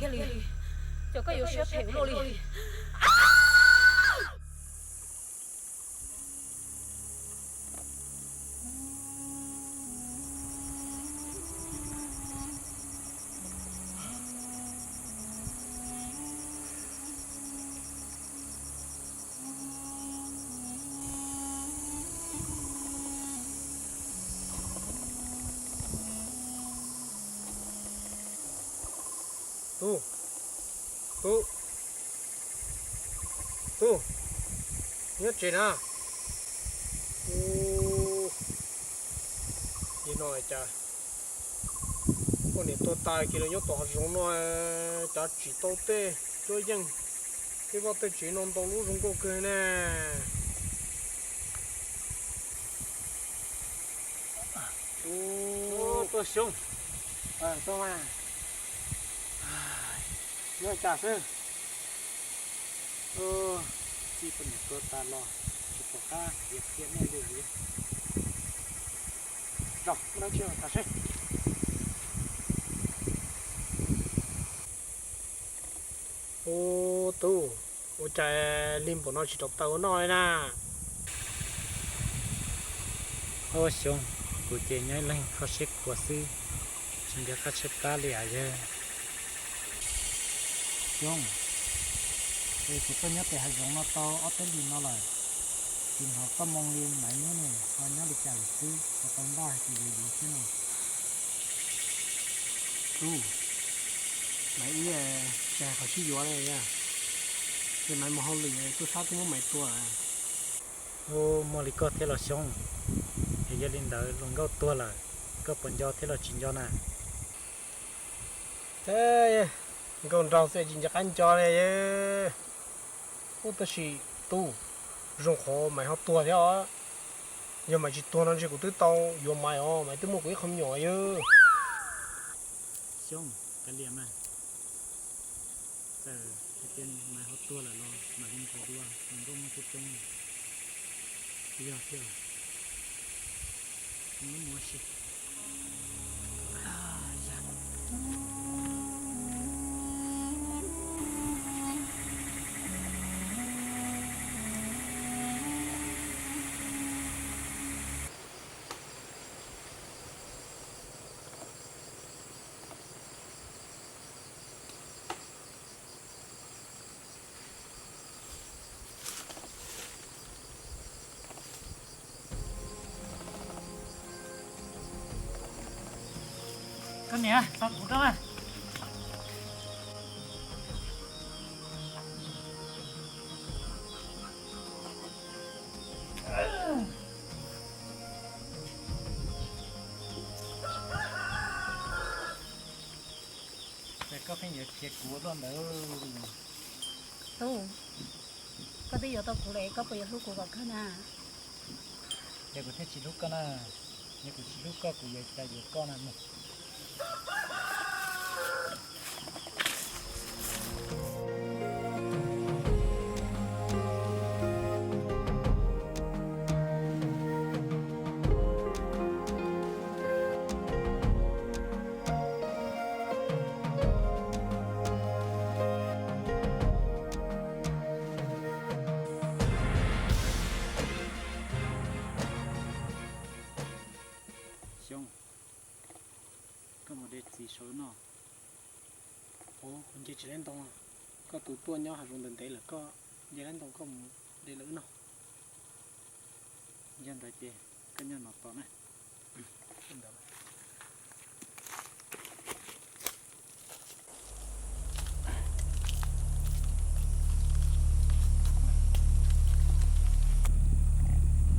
Yog li, cov koj yuav siab phem luaj li. Tub, tub, tub, nyob tsev na. Ub, yog no cas poj niam tuag tas kiag lawm nyob tom hav zoov no, cas tsis tau tej cuab yeej, tej vaj tej tsev no ntau lub zoo nkauj kawg ne. Ub, tuaj Xyoob, tuaj mas, nyob cas xwb? Txij poj niam tuag tas los tsis pom qab yuav qhia nej li. Los muaj dab tsi tham seb. Ub, tub, ua cas lig npaum no tsis rov taw ua noj li na? Ob Xyoob, kuv ces nyob ib leeg kho siab khuav xwb, tsis nco qab tshaib plab li as yawg. Xyoob, es kuv tuaj nyob pem hav zoov no tau ob peb hlis no lawm, tsis hnov koj moo li Maiv Nub ne, ho nyob li cas lawm xwb, ho tau npaj hais tias yuav yuav thiab no. Tub, Maiv Ib tsis hais qhov sib yuav li, ces Maiv mus hauj lwm, tub sab twb muab Maiv tua lawm. Ub, muaj li koj thiab los Xyoob, es yog li ntawd luag nkauj tuag lawm, koj puas nco thiab los tsis nco na? Ces nkauj nraug xwb tsis nco qab nco li. Ub, tab sis tub, zoo qhov Maiv ho tuag thiab os. Yog Maiv tsis tuag no ntshe kuv twb tau yuav Maiv os, Maiv twb muaj kuv ib qho me nyuam yawg. Xyoob, kav liam mas. Txawm hais tias Maiv ho tuag lawm los mam li nrhiav dua, nws nkauj muaj coob coob. Yog thiab, mus ua si. Koj niam, txhob kuv rau. Ces koj pheej yuav khiav kuv ua luaj ntawd. Tub, koj twb yuav tau kuv lawm, koj puas yuav hlub kuv kom kawg na? Yog kuv thiaj tsis hlub koj na. Yog kuv tsis hlub koj, kuv yuav cas yuav koj na. Xyoob, koj mus de txiv saum no. Ub, kuv nce tsis laib ntoo. Koj tus tuaj nyob hav zoov ntev ntev lawm, koj nce laib ntoo koj mus de lawm wb noj. Yog ntawd ces koj nyob no tos na.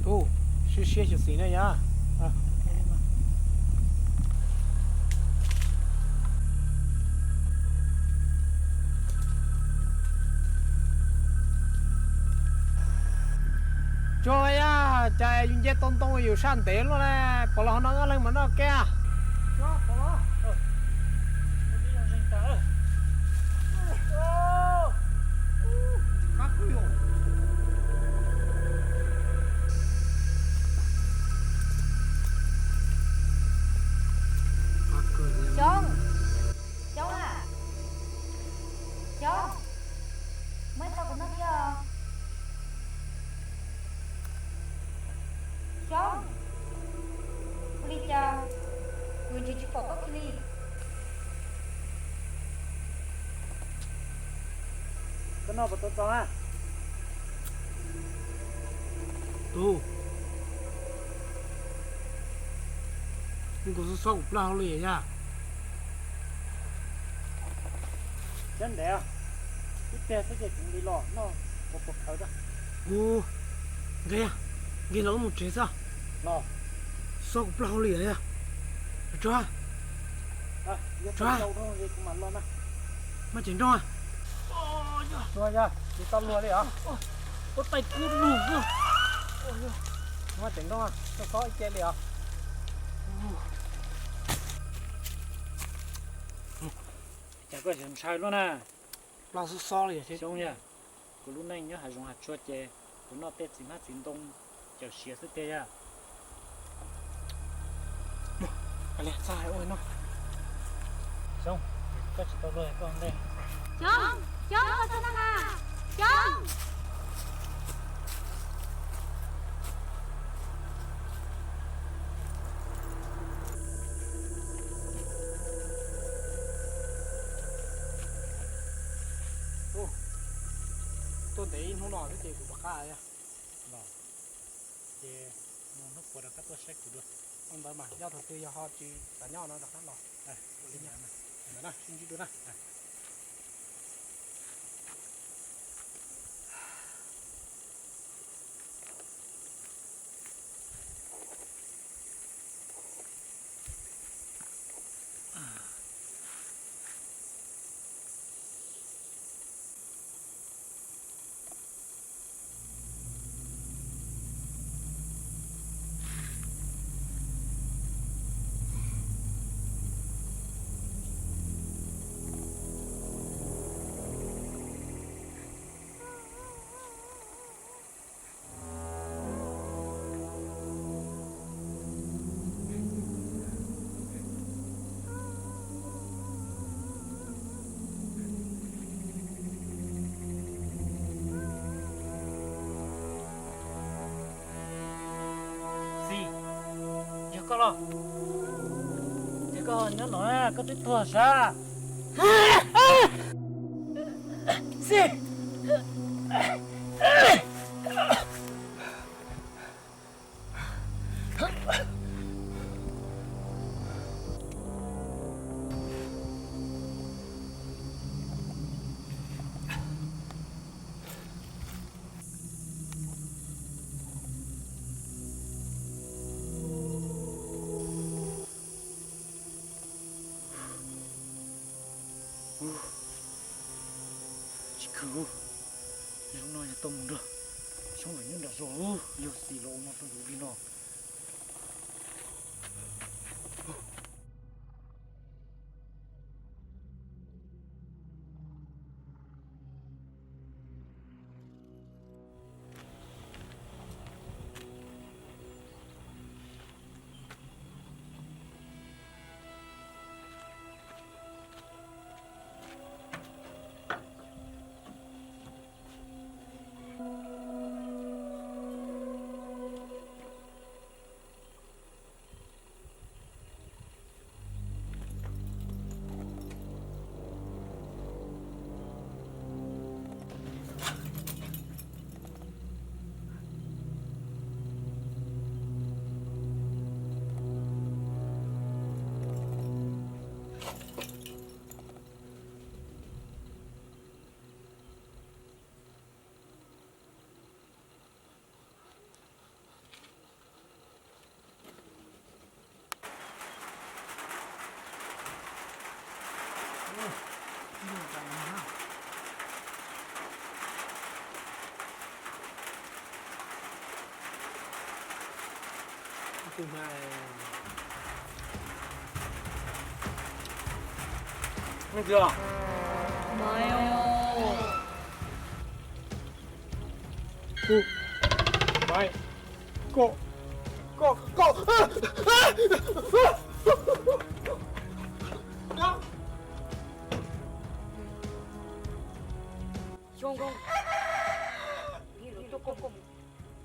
Tub, siab siab xyuam xim na yog. Tsuag yog cas yus nce tau ntoo yus saj ntev luaj ne, pom los ho no ob leeg mas noj kiag. Xyoob, Xyoob a, Koj noj puas tau txog a? Tus, kuv xob xob kuv plaub hau li yog. Cov ntev, ib pliag xwb ces kuv nqis los noj puas puas khawv rau. Kuv nqis, nqis los wb mus tsev xwb. Los, xob kuv plaub hau li yog. Tso, tso, maj cev nroj. Tsis tau luag li os. Koj tais kub lug. Maj cev nroj, txhob xob ib ce li os. Cas koj yuav ntshai luaj na. Plaub xob xob li thiab. Xyoob yog, kuv lub neej nyob hav zoov hav tsuag ces kuv noj tej txiv hmab txiv ntoo cawm siav xwb tiag yog. Xyoob, koj tsis tau luag koj ntej. Xyoob, Xyoob, koj txhob na, Xyoob. Tuaj ntev ib hnub no xwb ces kuv rov qab los. Ces mus hnub puas rov qab tuaj saib kuv dua. Ua ntawd mas yog thaum twg yog ho tsis tas nyob no rov qab los. Ua li ntawd na, sib ntsib dua na. Xis, yog koj los? Ces koj nyob no, koj twb tuag sav. Xis. Tsis khwv, zaum no yog tau mus nrog Xyoob los nyob nram zos, yog Xis los ua no rau yus li no. Maiv, koj, koj, koj. Xyoob Nkauj, tus tus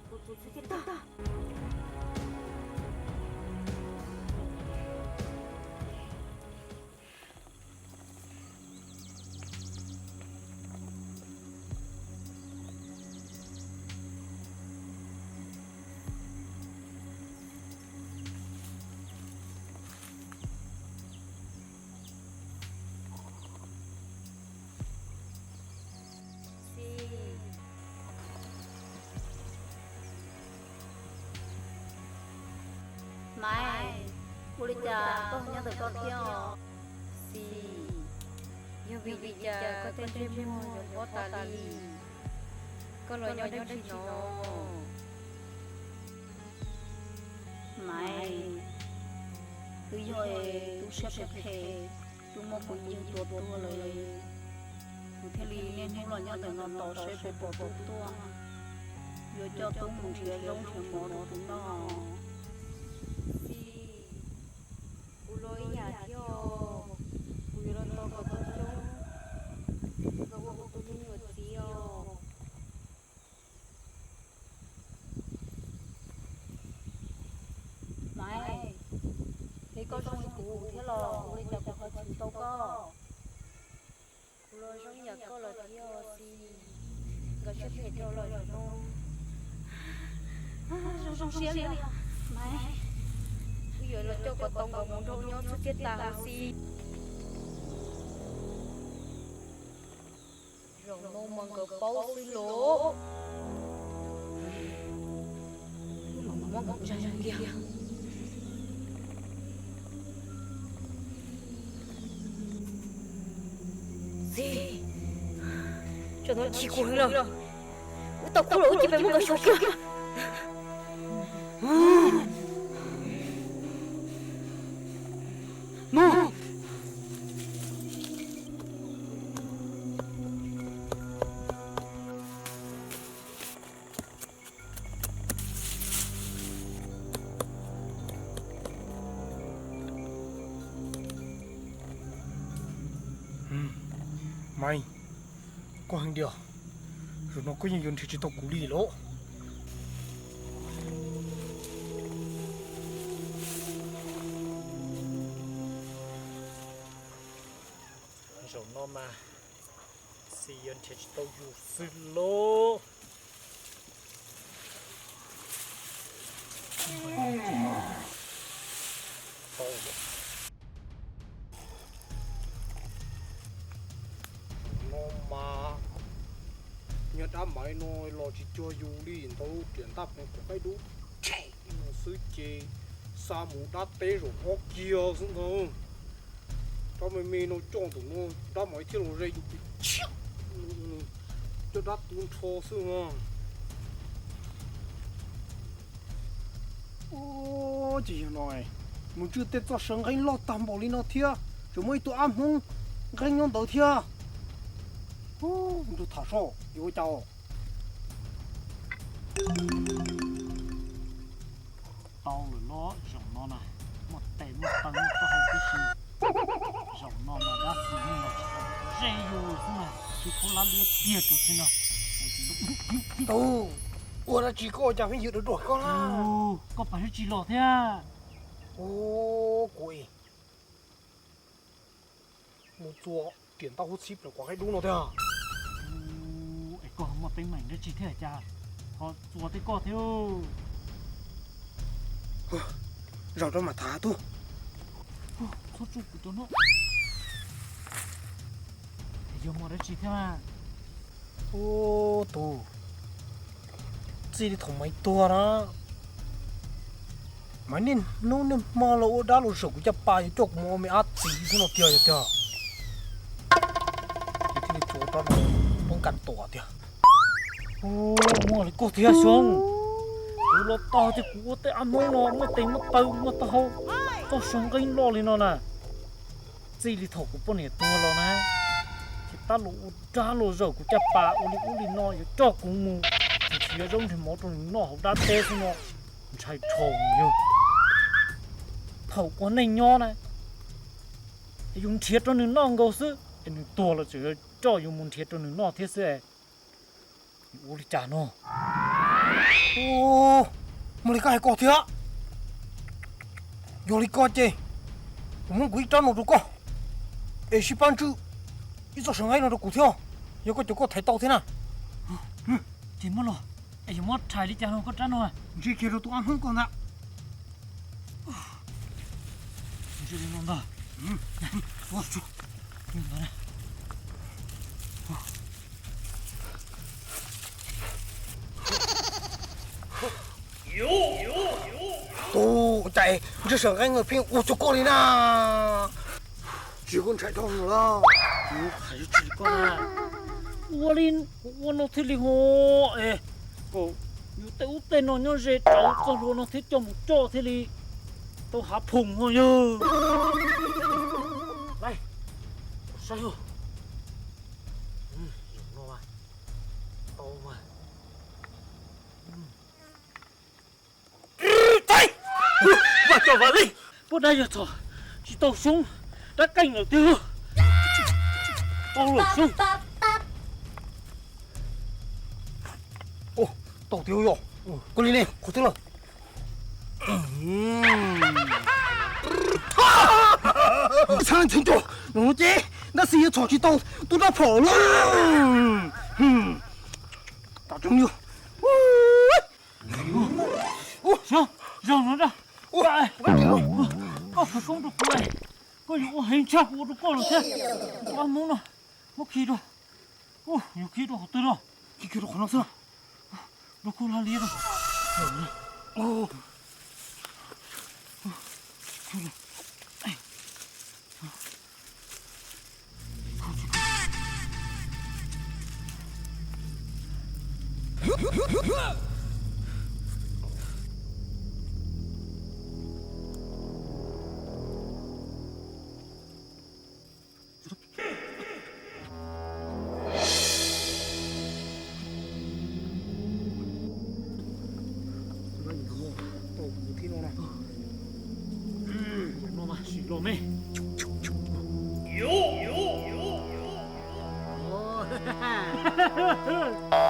tus tus tus tus. Cas koj nyob ntawm koj thiab os? Xis, yog vim li cas koj tej ntsej muag yuav pob tas li? Koj los nyob dab tsi no? Maiv, twb yog es tub siab phem phem, tub muab kuv yawg tua tuag lawm, kuv thiaj li niaj hnub los nyob ntawm no tos seb puas pom tub tuaj, yuav coj tub mus nrhiav zaub nrhiav mov rau kuv noj. Xis, kuv los ib yam thiab os, kuv yuav los tos kom tau xyoob los ua kuv tus me nyuam txiv os. Maiv, es koj zoo li kuv thiab los ua li cas kuv ho tsis tau koj? Kuv los zoo ib yam koj los thiab os Xis, nkawd siab phem dhau lawm zaum no. Zoo zoo siab li os Maiv. Wb yuav los coj kom tau nkawd mus nrog nyob xwb thiaj tas os Xis. Zaum no mas nkawd paub xwb los. Wb mam muab nkawd ntsaig tiag. Xis, tsam no chim kuv heev lawm, wb tau kub los wb cia peb muab nkawd xyuas kiag. Maiv, koj heev tiag, zaum no koj yeej yuav nrhiav tsis tau kuv li lawm. Zaum no mas Xis yuav nrhiav tsis tau yus xwb lauj. Zaum no mas nyob dab maiv no los tsis cuag yus li ntau, riam ntaj pheev kuv qaib dub tshem no xwb ces xa mus dab teb zaum ob kiag xwb ntag. Rab me me no coj ntawm no dab maiv thiaj los ze yus tus tshiab, coj dab tu nrho xwb no. Ces yog no mus ntswj tej txoj saw nqeeb loj tag npaum li no thiab tseem muaj ib tug ab hmoob nqeeb nyob ntawd thiab. Nrug tham soj yuav ua cas. Tau lawm los zaum no na, muaj tes muaj taw muaj taub hau tib si. Zaum no mas dab xis yeej los tsis tau ze yus xwb mas, tsis khaub lab liab tiag rau xwb no. Tub, ua dab tsi koj ua cas pheej yws dua dua koj na? Koj pab dab tsi los thiab? Ua, kuv mus txua riam ntaj hub txhib plaws kuv qaib dub no thiab. Es koj muaj teeb meem dab tsi thiab cas ho txua tej koj thiab? Zaum rau mam tham tub. Txhob tsuj kuv cov no. Yog muaj dab tsi thiab? Ub, tus txij li thaum Maiv tuag na, Maiv niaj hnub niaj hmo los ua dab los zaum kuv caj pas, yuav coj kuv mus ua me ab txiv xwb no tiag yog tiag. Ces thiaj li tsuas rab no poob kas tuam tiag. Ub, muaj li koj thiab Xyoob. Kuv los tog ces kuv ua tej ab hmoob no muaj tes muaj taw muaj taub hau, txoj saw nqeeb loj li no na. Txij li thaum kuv poj niam tuag los na, ces tab los ua dab los zaum kuv caj pas ua li ub li no, yuav coj kuv mus nrhiav zaub nrhiav mov rau nws noj hauv dab teb xwb no. Ntshai dhau yus. Thaum ua neej nyob na, yus nrhiav rau nws noj nkaus xwb es nws tuag los tseem yuav coj yus mus nrhiav rau nws noj thiab xwb. Ua li cas no? Ub, muaj li koj hais ko thiab. Yog li ko ces kuv muab kuv ib rab no rau koj, es sib pab ntswj ib txoj saw nqeeb no rau kuv thiab, yog koj cov koj thaiv tau thiab na. Ces muab los, es yuav muab rhais li cas no koj rab no? Ntsia kiag rau tus ab hmoob ko ntag. Ntsia li no ntag. Tus ua Ntshe Sam Nqeeb pheej ua txog koj li na. Tsis, kuv ntshai dhau lawm. Hais tsis li koj na. Ua li, ua no thiaj li ho es kom yus tej ub tej no nyob ze rau txoj hlua no thiab coj mus coj thiaj li tau hav phoom ho yog. Lais, saib, zaum no mas tau mas. Thaib, vaj cov vaj li, puab dab yog txhom tsis tau xyoob dab qeej lawm tiag. Tau lawm xyoob. Tau tiag yog. Koj li ne, qhov twg lawm? Txhab txheeb cog no ces dab xis yuav txhom tsis tau tub rab phom lawm. Tam tseeb yog. Zaum no da, koj khav koob rau kuv, koj yuav ua heev tshaj kuv ua rau koj lawm thiab. Koj Hmoob no, muab khi rau, yus khi rau qhov twg no? Khi rau qhov no xwb. Rau koj laj liab rau. Zaum no mas sim los me.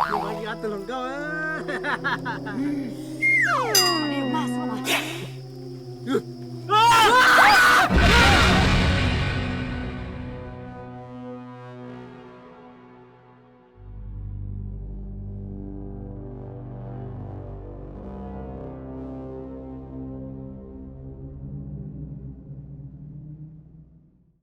Mas yog tus hluas nkauj. Mas xwb mas.